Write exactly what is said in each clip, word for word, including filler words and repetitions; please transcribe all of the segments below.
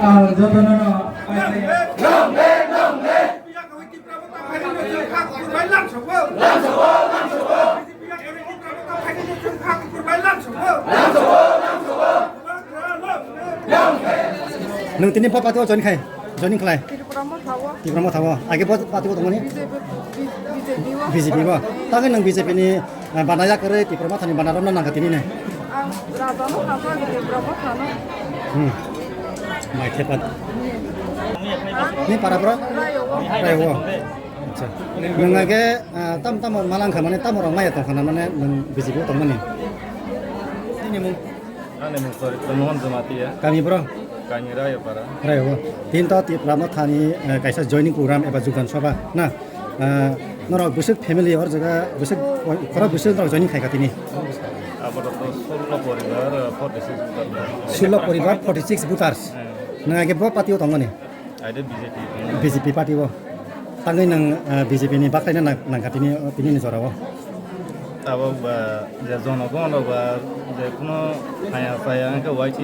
Ang jotono no Nwng tini bo party o join khai, joining khlai? Tipra Motha o. Tipra Motha o. Age bo party o tongmani? B J P, B J P o. B J P o. Tangwi nwng B J P ni, eh, bana yakarwi Tipra Motha ni bana romna nangkha tini ne? Ang Raja no hamjak, Tipra Motha no. Hmm. Mai thepat. Ni para bro? Rayo o. Rayo o. Acha. Nwng age, ah, tam tamo malangkha mane tamo rok maya tongkha na mane nwng B J P o tongmani? Nini mung? Ani mung Charitro Mohan Jamatia. Kami bro? Kami Rayapara. Rayo. Tin to Tipra Mothani, eh, kaisa joining program eba Jugan Sabha na. Eh, norok bwswk family or jaga bwswk khorok bwswk norok joining khaikha tini? Apatot sullo poribar, eh, forty six voter. Sullo poribar forty six voters. Eh. Nwng age bo party o tongmani? Aide B J P. B J P party o. Tangwi nwng, ah, B J P ni baklaina nang-, nangkha tini, tini ni jora o. Abo ba, je jonogon rok ba, je kuno haya saya wngkha Y T,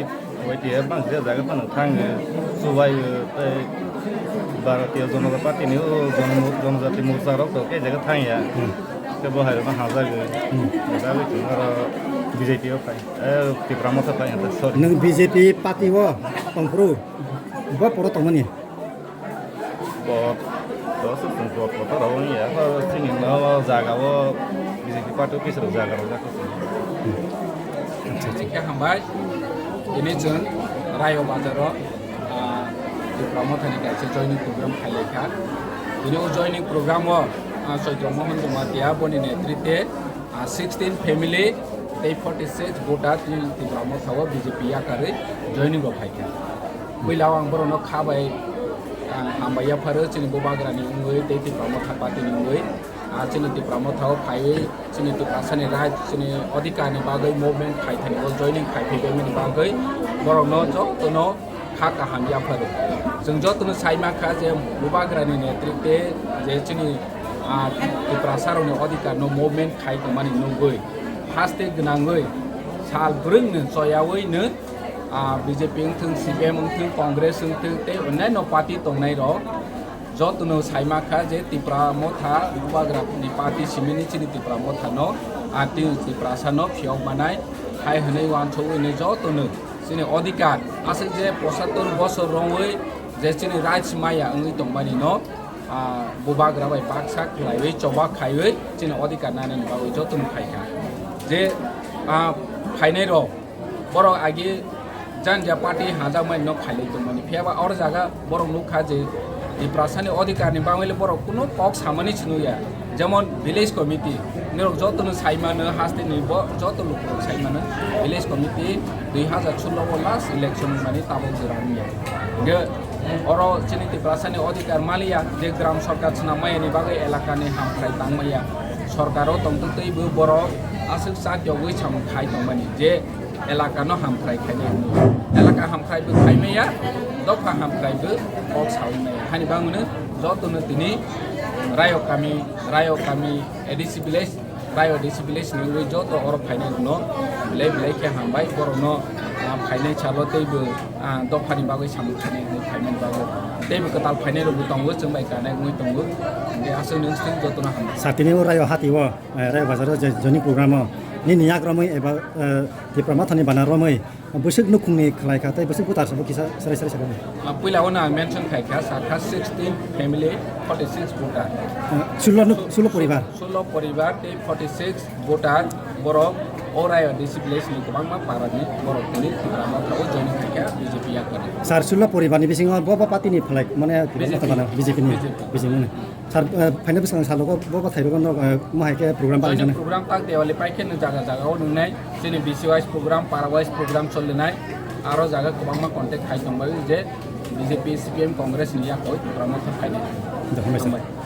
Y T F bang je jaga phano thang, eh, subai, eh, tei Bharatiya Janata Party ni o Jon-, Janajati Morcha rok to kei jaga thang ya. Hmm. Kebo hai rok no hajak, eh. Hmm. Hajak aro B J P o phai, eh, Tipra Motha phai, sorry. Nwng B J P party o tongphuru? Bo poro tongmani? Bo, bo se chwng bo photo rok wngya, bo chini no jaga o B J P party office rok jaga rok jak. Acha, acha. Khe hambai, tini chwng Rayo Bazar o, ah, Tipra Motha ni kaisa joining program khailai kha. Tini o joining program o, ah, Chaitro Mohan Jamatia boni netritwe, ah, sixteen family tei forty six voter tini Tipra Motha o B J P yakarwi joining rok khai kha. Puila o ang borokno kha bai, ah, hambai yapharo chini bubagrani wngwi tei Tipra Motha party ni wngwi, ah, chini Tipra Motha o phaiwi chini Tiprasani right, chini adhikar ni bagwi movement khai thani o joining khai phai bagwi borokno jotono kha kaham yapharo. Chwng jotono sai mankha je bubagrani netritwe je chini, ah, Tiprasa rokni adhikar no movement khai tongmani nugwi haste gwnangwi sal bwrwngno choyawi no ah, B J P wngthung, C P M wngthung, Congress wngthung, tei onyaino party tongnai rok jotono sai mankha je Tipra Motha bubagra ni party simini chini Tipra Motha no, ah, tini Tiprasa no phiyok manai hai hwnwi uansugwi no jotono chini adhikar aswk je pochattor bosor romwi je chini rights maya wngwi tongmani no, ah, bubagra bai baksa khlaiwi choba khaiwi chini adhikar nanani bagwi jotono khai kha. Je, ah, phainai rok borok agi janja party hajakmani no khailai tongmani. Phiya ba oro jaga borok nukha je Tiprasani adhikar ni bagwi le borok kuno kok samani se nukya. Jemon village committee, norok jotono sai mano, haste ni bo joto lukurok sai mano. Village committee dui hazar solo o last election mani tabok jora wngya. Hingke oro chini Tiprasani adhikar maliya je gram sorkar swnam maya ni bagwi elaka ni hamkrai tang maya. Sorkar o tongtwtwi bo borok aswk cha tiyogwi samung khai tongmani je elaka no hamkrai khainai hwnwi. Elaka hamkrai bo khai maya, dopha hamkrai bo kok saui maya. Hani bangmano jotono tini Rayo kami, Rayo kami A D C village, Rayo A D C village ni wngwi joto oro phainai rokno belai belai khe hambai. Borokno, ah, phainai salo teibo, ah, dophani bagwi samung khainai hwnwi phaimani bagwi. Teibo kwtal phainai rokbo tongo, chwng bai kanai wngwi tongo. Hingke aswk nwng swng jotono hambai. Satini o Rayo hati o. Eh, Rayo Bazar o je joining program o nini yak romwi eba, eh, Tipra Mothani bana romwi bwswk nukhungni khlai kha tei bwswk butar sabo kisa serai serai sakani. Ah, puila o na mention khai kha, sakha sixteen family, forty six voter. Eh, sullo nuk-, sullo poribar. Sullo poribar tei forty six voter borok o Rayo D C village ni kwbangma para ni borok tini Tipra Motha o joining khai kha B J P yakarwi. Sir, sullo poribar ni bisingo bo bo party ni phlai mane B J P. Tipra Motha bana B J P ni B J P. Bisingo ni. Sir, eh, phaina bwskango salogo bo bo thairogo no, eh, mo hai khe program Joining palai jana. Program tak Diwali pai khe no jaga jaga o nungnai, chini B C wise program, para wise program solinai, aro jaga kwbangma contact khai tongbai je B J P, C P M, Congress ni yakoi program o khe phainai. Hambai.